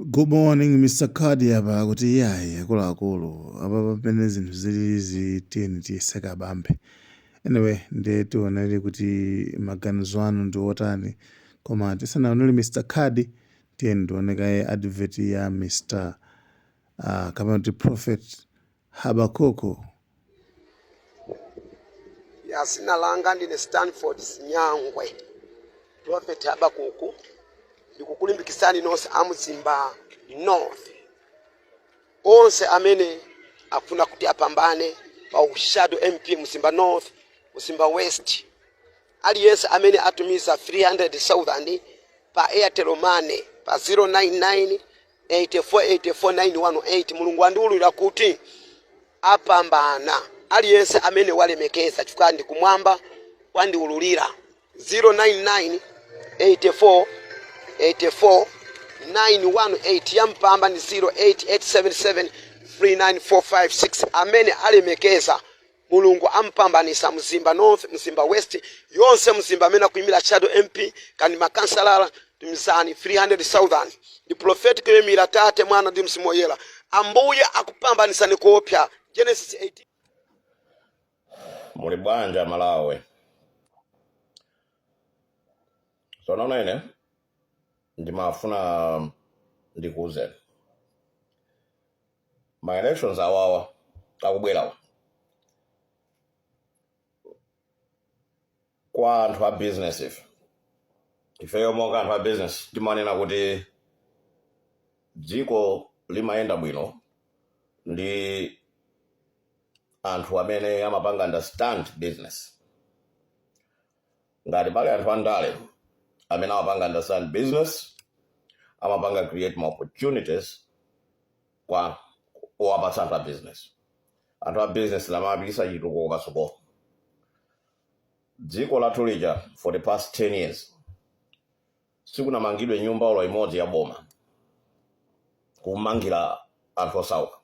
Good morning, Mr. Khadi. Apa kuti iyayi, akuluakulu, apa pamene zinthu zilizi, tiyeni tiyese Kabambe. Anyway, ndiye tionere kuti maganizo anu ndi otani, koma tisanaonere Mr. Khadi, tiyeni tione kaye advert ya Mr. Kapena kuti Prophet Habakuku. Ya, zina langa ndine Stanford Sinyangwe, Prophet Habakuku. Ndikukulimbikitsani nonse a Mzimba North, onse amene akufuna kuti apambane pa shadow MP Mzimba North, Mzimba West, aliyense amene atumiza 300,000 pa Airtel Money pa 099 84 84 918, Mulungu andiwululira kuti apambana aliyense amene walemekeza, chifukwa ndi kumwamba wandiwululira. 099 84 84 918, ya Mpamba ndi 08877 39456. Amene alemekeza, Mulungu ampambanisa Mzimba North, Mzimba West, yonse Mzimba, amene akuyimira shadow MP kandi makansalala, tumizani 300,000. Ndi prophet kuyimira Tate, Mwana ndi Mzimu Woyera. Ambuye akupambanisani kuopsa. Genesis 18. Muli bwanji, Malawi? Sono ine ndimafuna ndikuwuzeni, ma elections awawa akubwerawa, kwa anthu a business, ife ifeyo monga anthu a business timanena kuti dziko limayenda bwino ndi anthu amene amapanga understand business. Ngati pali anthu andale amene amapanga understand business, amapanga create more opportunities kwa owapatsa anthu a business, anthu a business lamapitisa chitukuko patsogolo. Dziko lathu lija, for the past 10 years sikunamangidwe nyumba olo imodzi ya boma kumangira anthu osauka.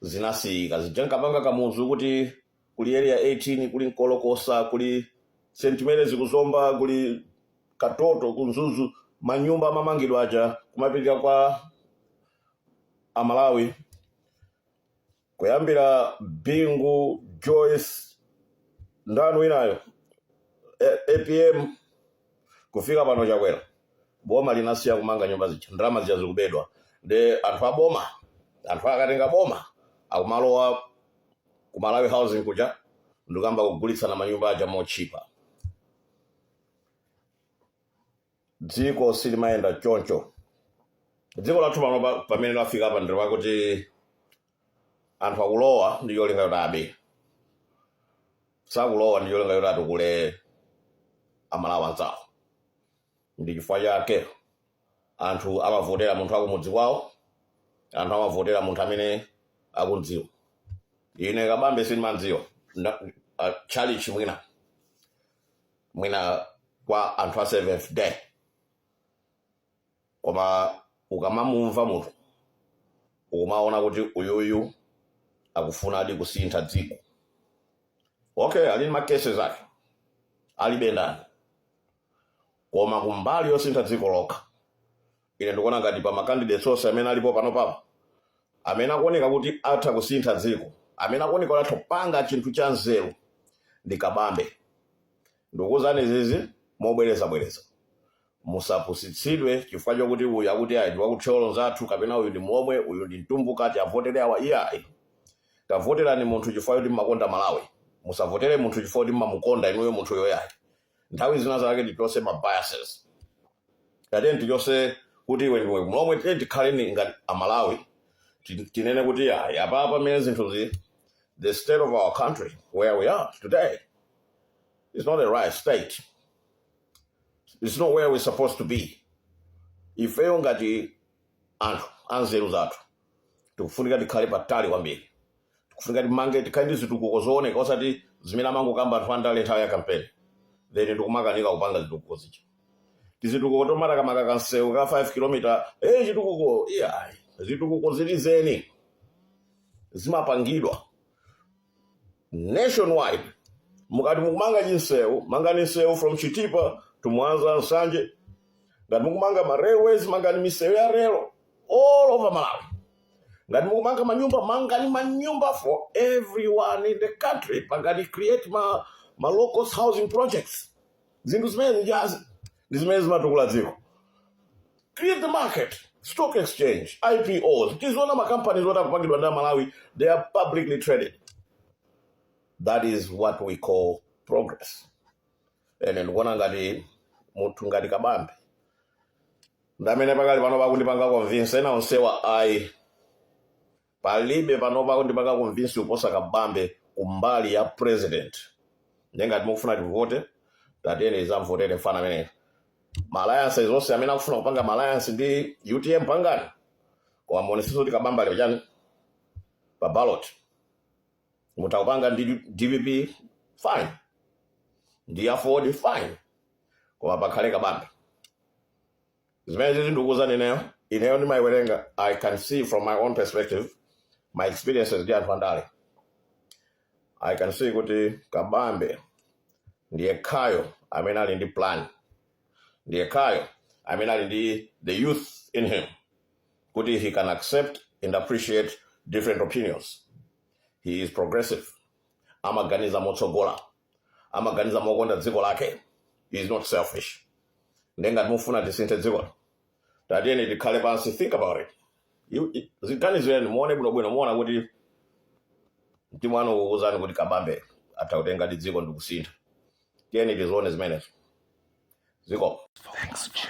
Zinasiyika zija nkapanga Kamuzu kuti kuli Area 18, kuli Nkolokosa, kuli St Mary's kuZomba, kuli Katoto kuMzuzu. Manyumba amamangidwa aja kumapitika kwa Amalawi kuyambira Bingu, Joyce, ndani winayo, APM, kufika pano Chakwera. Boma linasiya kumanga nyumba zija, ndalama zija zikubedwa ndi anthu a boma. Anthu akatenga boma akumalowa ku Malawi Housing kuja ndikamba kugulitsana manyumba aja mochipa. Dziko silimayenda choncho. Dziko lathu pano pamene lafika apa ndi pakuti anthu akulowa ndi cholinga yoti abe, sakulowa ndi cholinga yoti atukule Amalawi anzawo. Ndi chifukwa chake anthu amavotera munthu akumudzi kwawo, anthu amavotera munthu amene akundziwa. Ine Kabambe sindimandziwa. Chalichi mwina mwina kwa anthu a Seventh Day, koma ukamamumva munthu ukumaona kuti uyuyu akufunadi kusintha dziko. Okay, ali ndi ma cases ake, alibe ndani, koma kumbali yosintha dziko lokha, ine ndikuona ngati pa ma candidates onse amene alipo pano papa, amene akuoneka kuti atha kusintha dziko, amene akuoneka kuti atha kupanga chinthu cha nzeru ndi Kabambe. Ndikuwuzani zizi mobwerezabwereza, musapusitsidwe chifukwa chokuti uyu akuti ayi ndi wakuthyolo nzathu, kapena uyu ndi Mlomwe, uyu ndi Mtumbuka, tiavotere awa. Iyayi, tavoterani munthu chifukwa choti mmakonda Malawi. Musavotere munthu chifukwa choti mmamukonda inuyo munthuyo, yayi. Nthawi zina zake tichose ma biases, tatiyeni tichose kuti iwe ndiwe Mlomwe, tiyeni tikhaleni ngati Amalawi, tinene kuti ayi, apapa pamene zinthuzi, the state of our country where we are today is not the right state, it's not where we're supposed to be. Ifeyo ngati anthu anzeru zathu tikufunika tikhale patali kwambiri, tikufunika timange, tikhale ndi zitukuko zooneka, osati zimene amangokamba anthu andale nthawi ya kampeni, then ndikumakanika kupanga zitukuko zija. Tizitukuko tomata kamaka kansewu ka 5 km, chitukuko, iyayi. Zitukuko zilizeni zimapangidwa nationwide. Mukati mukumanga chinsewu, mangani nsewu from Chitipa to Mwanza, Nsanje. Ngati mukumanga ma railways, mangani misewu ya rail all over Malawi. Ngati mukumanga manyumba, mangani manyumba for everyone in the country. Pangani create ma low cost housing projects. Zinthu zimene zijazi ndi zimene zimatukula dziko. Create the market, stock exchange, IPOs. Tiziona ma companies oti akupangidwa ndi Malawi, they are publicly traded. That is what we call progress. Ene ndikuona ngati munthu ngati Kabambe ndamene pakali pano pakundipanga convince. Ena onsewa ayi, palibe pano pakundipanga convince kuposa Kabambe kumbali ya president. Ndengati mukufuna tivote, tatiyeni zamvotere mfana amene. Ma alliance zonse amene akufuna kupanga ma alliance ndi UTM, pangani, koma muonesetsa kuti Kabambe ali chani pa ballot. Mutakupanga ndi DPP, fine, ndi AFORD, fine, koma pakhale Kabambe. Zimene zizi ndikuwuzani ineyo, ineyo ndimayiwerenga. I can see from my own perspective, my experiences ndi anthu andale, I can see kuti Kabambe ndiye khayo amene ali ndi plan, ndiye khayo amene ali ndi the youth in him kuti he can accept and appreciate different opinions. He is progressive, amaganiza motsogola, amaganiza mokonda dziko lake. He is not selfish. Ndengati mufuna tisinthe dziko, tatiyeni tikhale pansi. Think about it. Ziganizireni, muone bwinobwino, muona kuti mtima wanu ukuwuzani kuti Kabambe atha kutenga di dziko ndikusintha. Tiyeni tizione zimenezo ziko. Thanks for